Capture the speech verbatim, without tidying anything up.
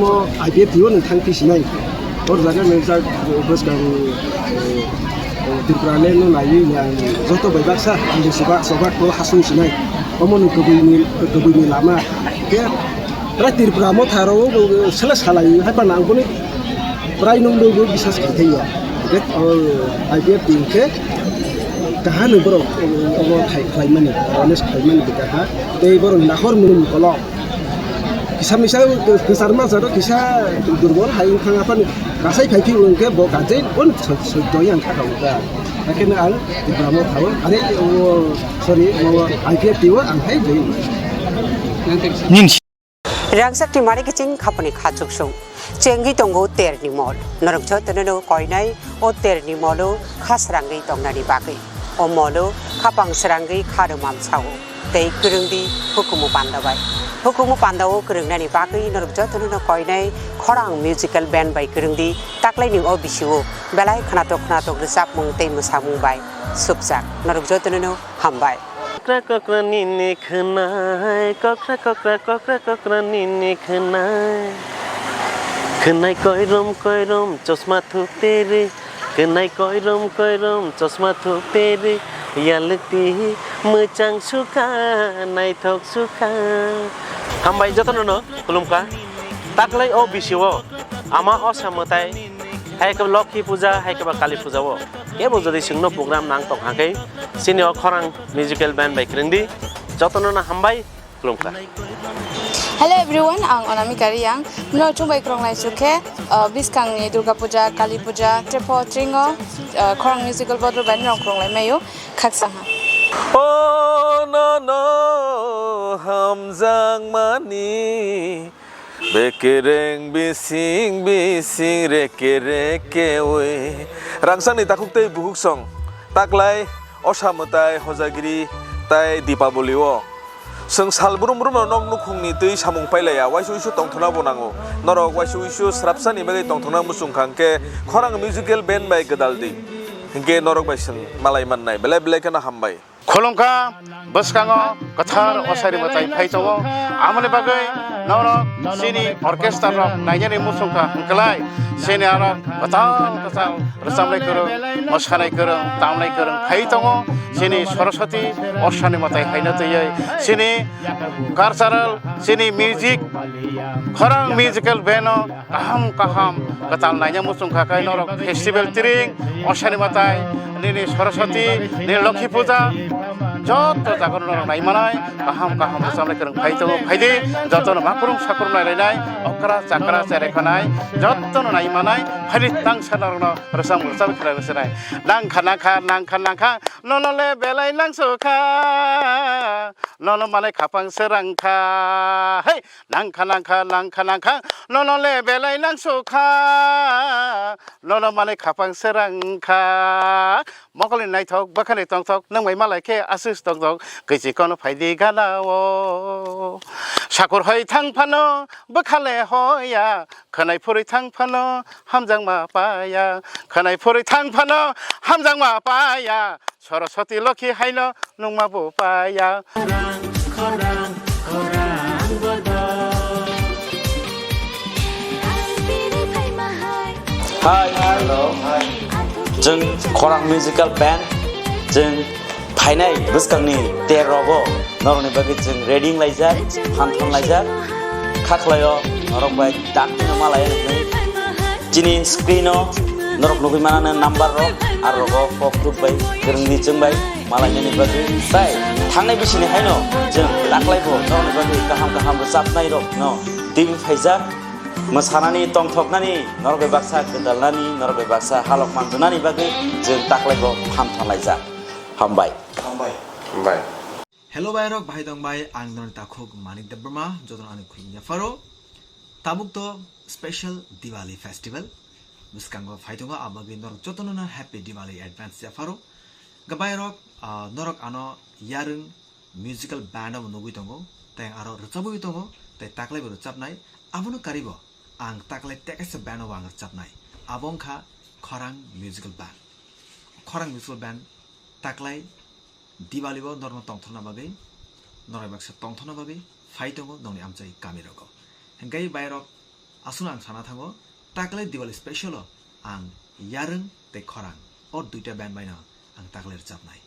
omo I P F T o nwng thang phi sinai. Hor jaga nwng jak bwskang, eh, eh, Tripura le no naiwi ang joto bai baksa ang bo sobak sobak to hasung sinai. Omo nwng kubui ni, kubui ni lama. Khe prai Tripura motha ro sele salai hai pa nang boni prai nwng bo bisas khai thai ya. Khe, oh, I P F T khe kaha ni borok omo khai khlai mani, awareness khlai mani kaha. Tei borok ni nahor mung kolok. Kisa misa kwchar ma jaro kisa durbol hai wngkha aphani kasai phai phiyok wngkhe bo gajai bon soi doi ang kha kha wngkha. Haikhe no ang Tripura mo thago. Are o sorry mo I P F T o ang hai joi. Nim Rangchak ni mari kiching khapani kha chuksung. Chengwi tongo terni mol. Norok jotono no koinai o terni molo kha srangwi tongnani bagwi. O molo khapang srangwi kha rwmam sao. Tei kwrwngdi hukumu panda bai. Hukumu panda o kwrwngnani bagwi norok jotono no koinai khorang musical band bai kwrwngdi taklaini o bisio belai khnatok khnatok rwchapmung tei mwsamung bai supjak. Norok jotono no hambai. Kokra kokra nini khwnai, kokra kokra kokra kokra nini khwnai. Khwnai koirom koirom chosma thuk tere, khwnai koirom koirom chosma thuk tere, yalti mwchang sukha, naithok sukha. Hambai jotono no khulumkha. Taklai o bisio ama osa mwtai, hai khe Lokhi puja, hai khe ba Kali puja o. Kebo jodi chwngno program nang tong hakhe, chini o khorang musical band bai kwrwngdi, jotono no hambai, khulumkha. Hello everyone, ang Onamika Riyang. Mno chumbai krong lai sukhe, uh, biskang ni Durga Puja, Kali Puja, Trepo, Tringo, uh, khorang musical bodol bai nrong krong lai mayo, khaksa ha. O no no hamjak mani. Bekereng bising bising reke reke oi. Rangchakni takhuk tei bukhuk song. Taklai osa mwtai hojagiri tai Dipaboli o. Chwng sal brum brum no nok nukhungni twi samung pailaiya, waisa uisu tongthokna bo nango. Norok waisa uisu srapsani bagwi tongthokna muchung kha hwnkhe khorang musical band bai gwdal di. Hinkhe norok bai chwng malai mannai. Belai belai kheno hambai. Khulumkha, bwskango kwthar osari mwtai phai tongo. Amoni bagwi Norok chini orchestra rok nainani muchungkha hwnkhlai, chini aro kwtal kwtal rwchabnai kwrwng, mwsanai kwrwng, tamnai kwrwng phai tongo. Chini Saraswati Osani mwtai haino twiwi chini cultural, chini music, khorang musical band o kaham kaham kwtal naina muchungkha khe norok festival tiring, Osani mwtai, nini Saraswati, nini Lokhi puja, joto jaga norok naimanai. Kaham kaham rwchabnai kwrwng phai tongo, phaidi jotono makhurung sakhurung nailainai, okra chakra cherai khanai, jotono naimanai, phaidi tangsa norokno rwchap rwchap khlai rwchanai. Nangkha nangkha nangkha nangkha, nono le belai nangsukha, nono manai khapang srangkha. Hei, nangkha nangkha nangkha nangkha, nono le belai nangsukha, nono manai khapang srangkha. Mokolni naithok, bwkhani tongthok, nwng bai malai khe aswk tongthok, kwchwi kono phaidi gana o. Sakur hoi thang phano, bwkha le hoya, khwnai phurwi thang phano, hamjakma paya, khwnai phurwi thang phano, hamjakma paya, Saraswati Lokhi haino nungma bo paya. Hi. Hello. Hi. Chwng Khorang Musical Band, chwng phainai bwskangni ter rogo norokni bagwi chwng ready wnglaijak, phan thanlaijak, kha khlaio norok bai dakti no malai nuknai. Chini screen o norok nugwi manana number rok, aro rogo kok tuk bai, kwrwngni chwng bai malainani bagwi. Tai thangnai bisini haino chwng taklai bo norokni bagwi kaham kaham rwchapnai rok no twi phaijak. Mwsanani, tongthoknani, norok bai baksa gwdalnani, norok bai baksa halok manjunani bagwi chwng taklai bo phan thanlaijak. Hambai. Hambai. Hambai. Hello bai rok, bahai tong bai, ang norok takhuk Manik Debbarma, joto ani khulum yapharo. Tabuk to special Diwali festival bwskango phai tongo, abagwi norok jotono no happy Diwali advance yapharo. Gabai rok, ah, norok ano yarwng musical band bo nugwi tongo, tei aro rwchabwi tongo, tei taklai bo rwchabnai. Abono karibo ang taklai tekaisa band bo ang rwchabnai. Abo wngkha Khorang Musical Band. Khorang Musical Band taklai Diwali bo norokno tongthokna bagwi, norok baksa tongthokna bagwi phai tongo nokni amchai kami rogo. Hingkai bai rok, aswkno ang sana thango, taklai Diwali special o ang yarwng tei khorang o duita band baino ang taklai rwchabnai.